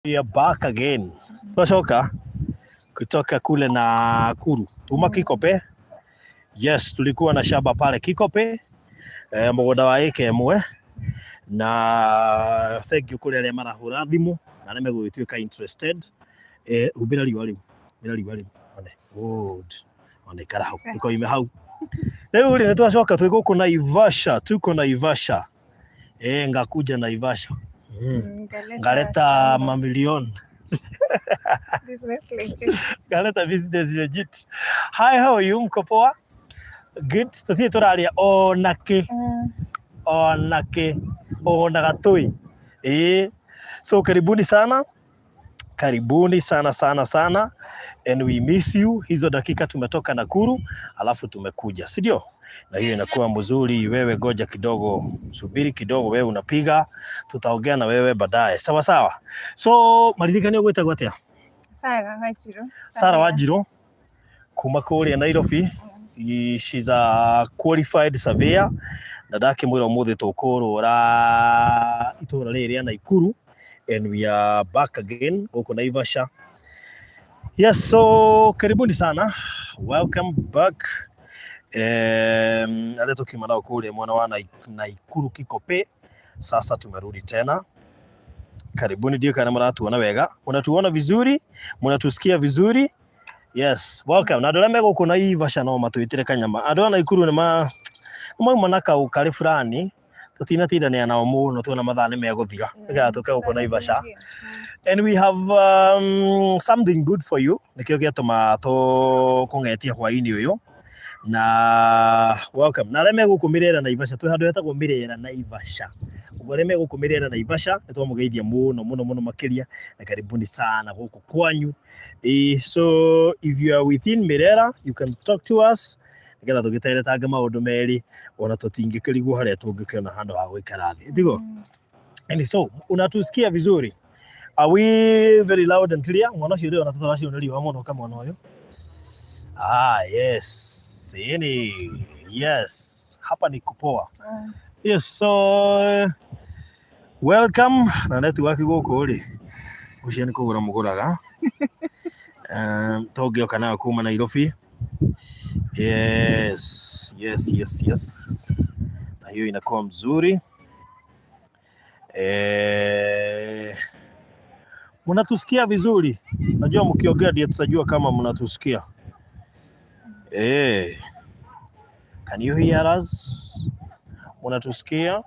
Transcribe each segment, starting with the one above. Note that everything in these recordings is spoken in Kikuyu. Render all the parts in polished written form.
We are back again. Twacoka kutoka kule Nakuru. Tuma Kikope. Yes, tulikuwa na shamba pale Kikope, mũgũnda wa ĩka ĩmwe, na thank you kũrĩ arĩa marahũra thimũ na arĩa megũgĩtuĩka interested. Humbĩra riũa rĩu, humbĩra riũa rĩu. One. Good. One, ikara hau. Ndũkoime hau. Rĩu rĩ, nĩ twacoka twĩ gũkũ Naivasha, tuko Naivasha. Ngakuja Naivasha. Ngaleta Ngaleta shamba. Mamilioni. Business legit. Ngaleta business legit. Hi, how are you? Mko poa? Good. Tuthiĩ tũraria ona kĩ, ona kĩ, ona gatũi. Ĩĩ. So karibuni sana. Karibuni sana sana sana, and we miss you. Hizo dakika tumetoka Nakuru alafu tumekuja, si ndio? Na hiyo inakuwa mzuri. Wewe goja kidogo, subiri kidogo, wewe unapiga, tutaongea na wewe baadaye, sawa sawa. So maririkania gwĩtagwo atĩa? Sarah Wanjiru. Sarah Wanjiru kuma kũrĩa Nairobi. She's a qualified surveyor, na ndakĩmwĩra ũmũthĩ tũkũrũra itũra rĩrĩ rĩa Naikuru, and we are back again gũkũ Naivasha. Yes, so karibuni sana, welcome back. Arĩa tũkiuma nao kũrĩa mwena wa Naikuru Kikope, sasa tumerudi tena. Karibuni, ndio kana mratuona wega, mnatuona vizuri, mnatusikia vizuri. Yes, welcome. Na andũ arĩa me gũkũ Naivasha no matwĩtĩre kanyama. Andũ a Naikuru nĩ ma mauma na kaũkarĩ fulani, tũtinatindanĩra nao mũno, tuona mathaa nĩ megũthira nĩgetha tũke gũkũ Naivasha. And we have something good for you, nĩkĩo gĩatũma tũkũng'etie hwaĩ-inĩ ũyũ, na welcome. Na arĩa me gũkũ Mirera Naivasha, twĩ handũ hetagwo Mirera Naivasha. Ũguo arĩa me gũkũ Mirera Naivasha nĩ twamũgeithia mũno mũno mũno makĩria, na karibuni sana gũkũ kwanyu. So if you are within Mirera, you can talk to us nĩgetha tũgĩteretange maũndũ merĩ, ona tũtingĩkĩrigwo harĩa tũngĩkĩona handũ ha gũikara thĩ, tiguo? And so unatusikia vizuri? Are we very loud and clear? Mwana ũcio rĩ, ona tũtaracio nĩ riũa mũno kamwana ũyũ. Ah, yes. Ini. Yes. Hapa ni kupoa. Yes, so welcome na network gũkũ rĩ. Ũcio nĩ kũgũra mũgũraga. Tũngĩoka nayo kuma Nairobi. Yes. Na hiyo inakuwa mzuri. Mnatusikia vizuri? Najua mkiongea ndio tutajua kama mnatusikia. Can you hear us? Mnatusikia?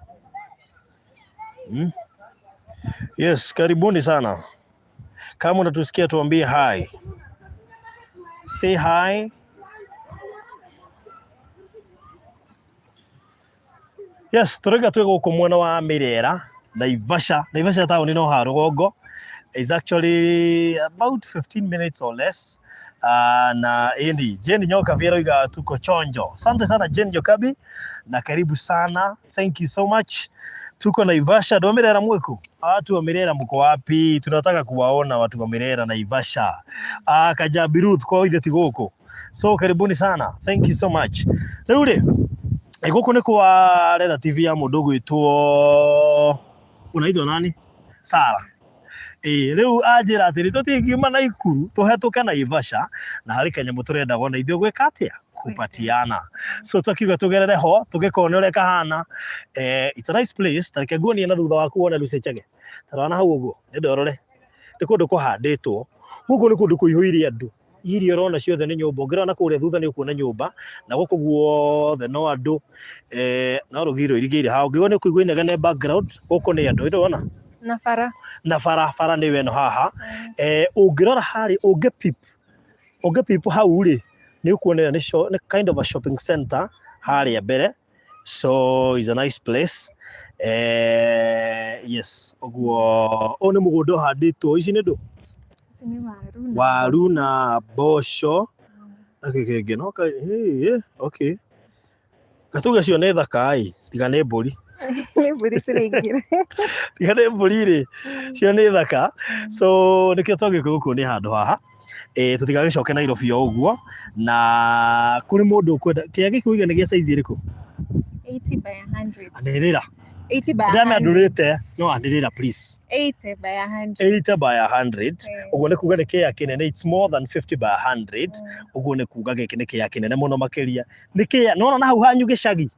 Yes, karibuni sana. Kama unatusikia tuambie hi. Say hi. Yes, tũrauga twĩ gũkũ mwena wa Mirera, Naivasha. Naivasha taũni no ha rũgongo. Is actually about 15 minutes or less. Na ĩni Jane Nyokabi aroiga tuko chonjo. Asante sana, Jane Nyokabi, na karibu sana. Thank you so much. Tuko Naivasha. Andũ a Mirera mwiku? Watu wa Mirera mko wapi? Tunataka kuwaona watu wa Mirera Naivasha. Kajabi Ruth kwa ithe ti gũkũ. So karibuni sana. Thank you so much. Rĩu rĩ, gũkũ nĩ kwa relative ya mũndũ ũgwĩtwo, unaitwa nani? Sara. Ĩĩ, rĩu anjĩra atĩrĩ, tũtingiuma Naikuru tũhetũke Naivasha na harĩ kanyamũ tũrenda wona ithuĩ gwĩka atĩa? Kupatiana. So twakiuga tũgerere ho tũgĩkone ũrĩa kahana. It's a nice place. Ta reke nguonie na thutha waku wone Lucy Chege. Ta rora na hau ũguo, nĩ ndorore. Nĩ kũndũ kũhandĩtwo. Gũkũ nĩ kũndũ kũihũire andũ. Iria ũrona ciothe nĩ nyũmba. Ũngĩrora na kũrĩa thutha nĩ ũkuona nyũmba, na gũkũ guothe no andũ. No rũgiri rũirigĩire haha. Ũngĩigua nĩ ũkũigua inegene background, gũkũ nĩ andũ. Nĩũrona? Na bara. Na bara, bara nĩyo ĩno haha. Ũngĩrora harĩa, ũngĩ peep, ũngĩ peep hau rĩ, nĩ ũkuona ĩyo nĩ kind of a shopping center harĩa mbere. So it's a nice place. Yes, ũguo ũyũ nĩ mũgũnda ũhandĩtwo, ici nĩ ndũ? Ici nĩ waru na Waru mboco. Na mboco na kĩ kĩngĩ no hey, okay. Gatuga cio nĩ thaka ĩ, tiga nĩ mbũri. Nĩ mbũri ciraingĩra. Tiga nĩ mbũri rĩ, cio nĩ thaka. So nĩkĩo twagĩũka gũkũ nĩ handũ haha. Tũtigagĩcoke Nairobi o ũguo, na kũrĩ mũndũ ũkwenda kĩrĩa gĩkĩ ũiga nĩ gĩa size ĩrĩkũ? 80 by 100. Anĩrĩra. 80 by 100. Ndamĩandũrĩte no anĩrĩra please. 80 by 100. 80 by 100. Eh. Ũguo nĩ kuga nĩ kĩea kĩnene, it's more than 50 by 100. Ũguo nĩ kuga gĩkĩ nĩ kĩea kĩnene mũno makĩria. Nĩ kĩea nona na hau hanyu gĩcagi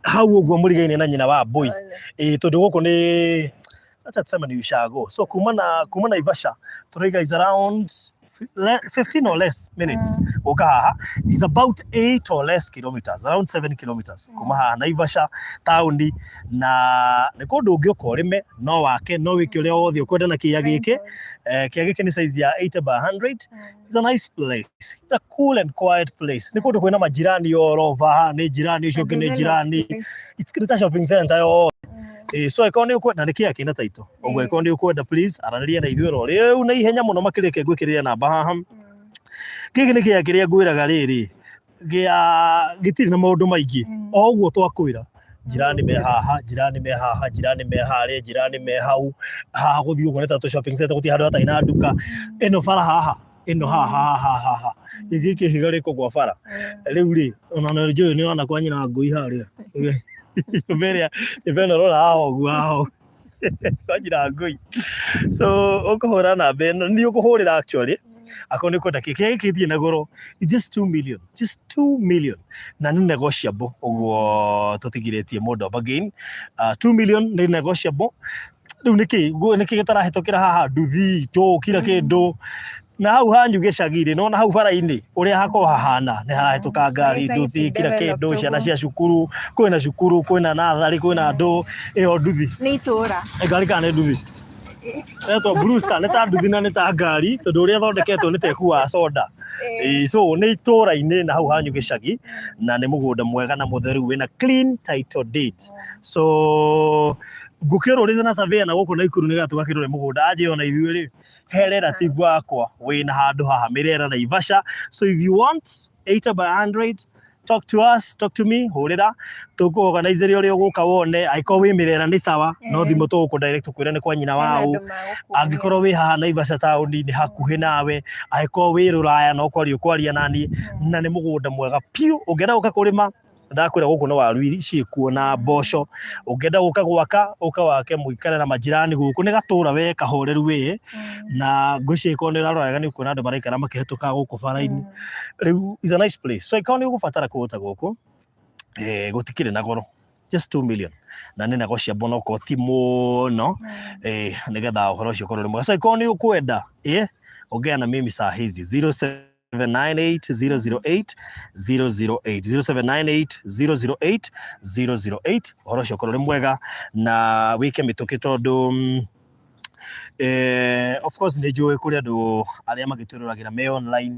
hau ũguo mũrigaine na nyina wa mbũi. Ĩĩ, tondũ gũkũ nĩ acha tuseme ni ushago. So kuma Naivasha tũraiga is around 15 or less minutes gũka haha, is about 8 or less kilometers, around 7 kilometers kuma haha Naivasha taũni, na nĩ kũndũ ũngĩũka ũrĩme no wake no wĩke ũrĩa wothe ũkwenda na kĩea gĩkĩ. Kĩea gĩkĩ nĩ size ya 80 by 100. It's a nice place. It's a cool and quiet place. Nĩ kũndũ kwĩna majirani all over. Haha nĩ jirani, ũcio ũngĩ nĩ jirani. It's nĩ ta shopping center yothe. So angĩkorwo nĩ ũkwenda, nĩ kĩea kĩna taito ũguo, angĩkorwo nĩ ũkwenda, please aranĩria na ithuĩ oro rĩu na ihenya mũno makĩria. Reke ngwĩkĩrĩre namba haha. Gĩkĩ nĩ kĩea kĩrĩa ngwĩraga rĩrĩ gĩa gĩtirĩ na maũndũ maingĩ, o ũguo twakwĩra, jirani me haha, jirani me haha, jirani me harĩa, jirani me hau haha. Gũthiĩ ũguo nĩ ta tũ shopping center, gũtirĩ handũ hatarĩ na nduka. Ĩno bara haha, ĩno haha haha haha, gĩkĩ kĩhiga rĩkũgwa bara rĩu rĩ, ona nĩ njũĩ nĩ ona kwa nyina ngui harĩa nyũmba ĩrĩa, nyũmba ĩno ũrona haha ũguo, haha ũguo kwa nyina ngui. So ũkũhũra namba ĩno, nĩ ũkũhũrĩra actually akorwo nĩ ũkwenda. Kĩĩ gĩkĩ gĩthiĩ na goro? It's just 2 million, just 2 million, na nĩ negotiable. Ũguo tũtigirĩtie mũndũ bargain. 2 million nĩ negotiable. Rĩu nĩkĩ nĩkĩ gĩtarahĩtũkĩra haha? Nduthi tũ kila kĩndũ na hau hanyu gĩcagi-rĩ, nona hau bara-inĩ ũrĩa hakorwo hahana, nĩ harahĩtũka ngari, nduthi, kila kĩndũ, ciana cia cukuru, kwĩna cukuru, kwĩna natharĩ, kwĩna andũ. Ĩyo nduthi. Nĩ itũra. Nĩ ngari kana nĩ nduthi? Etwo Blue Star, nĩ ta nduthi na nĩ ta ngari, tondũ ũrĩa ĩthondeketwo nĩ ta ĩkuaga soda. Ĩĩ, so nĩ itũra-inĩ na hau hanyu gĩcagi, na nĩ mũgũnda mwega na mũtheru wĩna clean title deed. So ngũkĩũrũrĩte na surveyor na gũkũ Naikuru nĩgetha tũgakĩrore mũgũnda anjĩre ona ithuĩ rĩ he relative wakwa wĩna handũ haha Mĩrera Naivasha. So if you want 80 by 100, talk to us, talk to me, hũrĩra, tũkũ-organize ũrĩa ũgũka wone. Angĩkorwo wĩ Mĩrera nĩ sawa, no thimũ tũgũkũ direct tũkwĩre nĩ kwa nyina waũ. Angĩkorwo wĩ haha Naivasha taũni, nĩ hakuhĩ nawe. Angĩkorwo wĩ rũraya, no kwaria ũkwaria naniĩ. Na nĩ mũgũnda mwega piũ. Ũngĩenda gũka kũrĩma, ndakwĩra gũkũ nĩ waru ciĩkuo na mboco. Ũngĩenda gũka gwaka, ũka wake mũikare na majirani. Gũkũ nĩ gatũra we kahoreru wĩ na ngwĩciria ĩkorwo nĩ ũrarora wega nĩ ũkuona andũ maraikara makĩhĩtũka gũkũ bara-inĩ. Rĩu is a nice place. So ĩkorwo nĩ ũgũbatara kũgũta gũkũ, gũtikĩrĩ na goro, just 2 million, na nĩ negotiable, no korwo ti mũno, nĩgetha ũhoro ũcio ũkorwo ũrĩ mwega. So ĩkorwo nĩ ũkwenda, ongea na mimi saa hizi, 0798 008 008, 0798 008 008. Ũhoro ũcio ũkorwo ũrĩ mwega na wĩke mĩtũkĩ, tondũ of course nĩ njũĩ kũrĩ andũ arĩa magĩtwĩroragĩra me online.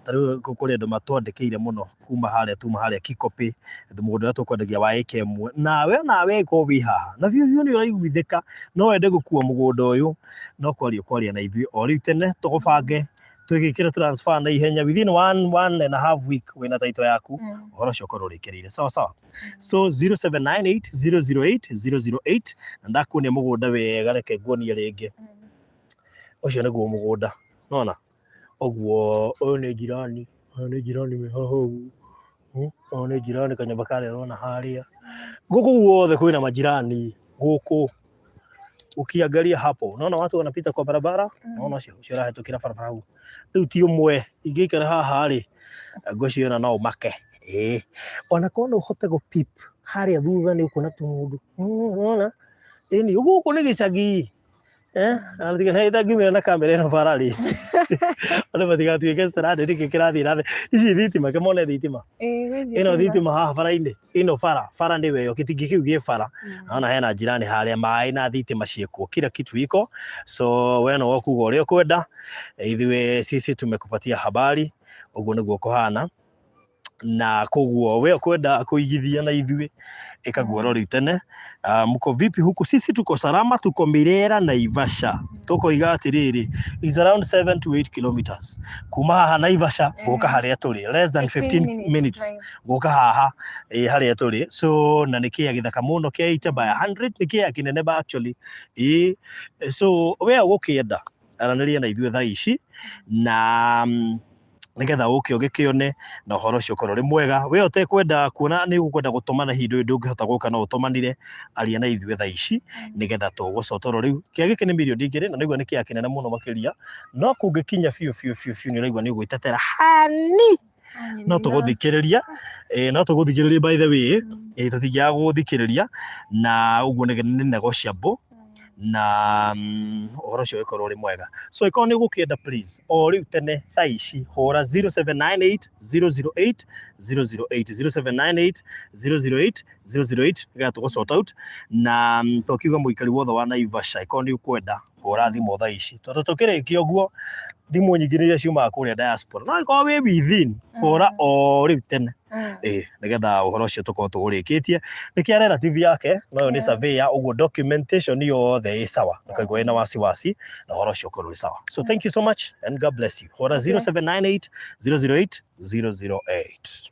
Ta rĩu kũrĩ andũ matwandĩkĩire mũno kuma harĩa, tuma harĩa Kikopĩ, mũgũnda ũrĩa tũkwendagia wa ĩka 1. Nawe korwo wĩ haha na biũ biũ nĩ ũraiguithĩka, no wende gũkua mũgũnda ũyũ, no kwaria kwaria na ithuĩ o rĩu tene, tũgũbange twĩgĩkĩre transfer na ihenya. Within one and a half week wĩna title yaku. Ũhoro ũcio ũkorwo ũrĩkĩrĩire sawa sawa. So 0798 008 008. Na ndakuonia mũgũnda wega, reke nguonie rĩngĩ. Ũcio nĩguo mũgũnda nona ũguo. Ũyũ nĩ jirani, ũyũ nĩ jirani wĩ haha ũguo. Ũyũ nĩ jirani, kanyũmba karĩa ũrona harĩa. Gũkũ guothe kwĩna majirani gũkũ. Ukiangalia hapo unaona watu wanapita kwa barabara. Unaona ũcio ũcio ũrahĩtũkĩra barabara hau. Rĩu ti ũmwe ingĩikara haha rĩ, ngwĩciria ona no ũmake. Ĩĩ, ona korwo no ũhote gũ peep harĩa thutha, nĩ ũkuona tũmũndũ. Unaona ĩni gũkũ nĩ gĩcagi. Tiga ngiumĩra na kamera ĩno bara rĩ, andũ matigatuĩke stranded. Nĩkĩ kĩrathiĩ na mbere? Ici thitima, kĩmone thitima ĩno, thitima haha bara-inĩ ĩno. Bara nĩwe ĩyo, gĩtingĩ kĩu gĩ bara. Naona hena jirani harĩa, maĩ na thitima ciĩkuo, kila kitu iko. So we no ũkuga ũrĩa ũkwenda, ithuĩ sisi tumekupatia habari. Ũguo nĩguo kũhana, na koguo we ũkwenda kũigithia na ithuĩ, ĩkaguo rĩu tene. Mko vipi huku? Sisi tuko salama, tuko Mirera Naivasha. Tukoiga atiriri, is around 7 to 8 kilometers kuma haha Naivasha gũka harĩa tũrĩ, less than 15 minutes gũka haha harĩa tũrĩ. So na nĩ kĩea gĩthaka mũno kĩa 80 by 100, nĩ kĩea kĩnene ba actually. Ĩ so we ũgũkĩenda, aranĩria na ithuĩ thaa ici na Nĩgetha ũke ũgĩkĩone na ũhoro ũcio ũkorwo ũrĩ mwega. We ũtekwenda kuona nĩ ũkwenda gũtũmana hihi ndũĩ ndũngĩhota gũka no ũtũmanire, aria na ithuĩ thaa ici nĩgetha tũgũcotoro rĩu. Kĩea gĩkĩ nĩ mirioni 2 na nĩguo nĩ kĩea kĩnene mũno makĩria, no kũngĩkinya biũ biũ biũ biũ nĩ ũraigua nĩ ũgwĩtetera hani no tũgũthikĩrĩria, ĩĩ no tũgũthikĩrĩria by the way, ĩĩ tũtingĩaga gũgũthikĩrĩria na ũguo nĩ negotiable na ũhoro ũcio ũgĩkorwo ũrĩ mwega. So ĩkorwo nĩ ũgũkĩenda please o rĩu tene thaa ici hũra 0798 008 008, 0798 008 008 nĩgetha tũgũ sort out na twakiuga mũikari wothe wa Naivasha ĩkorwo nĩ ũkwenda hũra thimũ thaa ici tondũ tũkĩrĩkia ũguo thimũ nyingĩ nĩ iria ciumaga kũrĩa diaspora no ĩkorwo wĩ within hũra o rĩu tene ĩĩ nĩgetha ũhoro ũcio tũkorwo tũũrĩkĩtie. Nĩ kĩa relative yake no ũyũ nĩ surveyor ũguo documentation yothe ĩ sawa ndũkaigua wĩna wasiwasi na ũhoro ũcio ũkorwo ũrĩ sawa. So thank you so much and God bless you. Hũra 0798 008 008.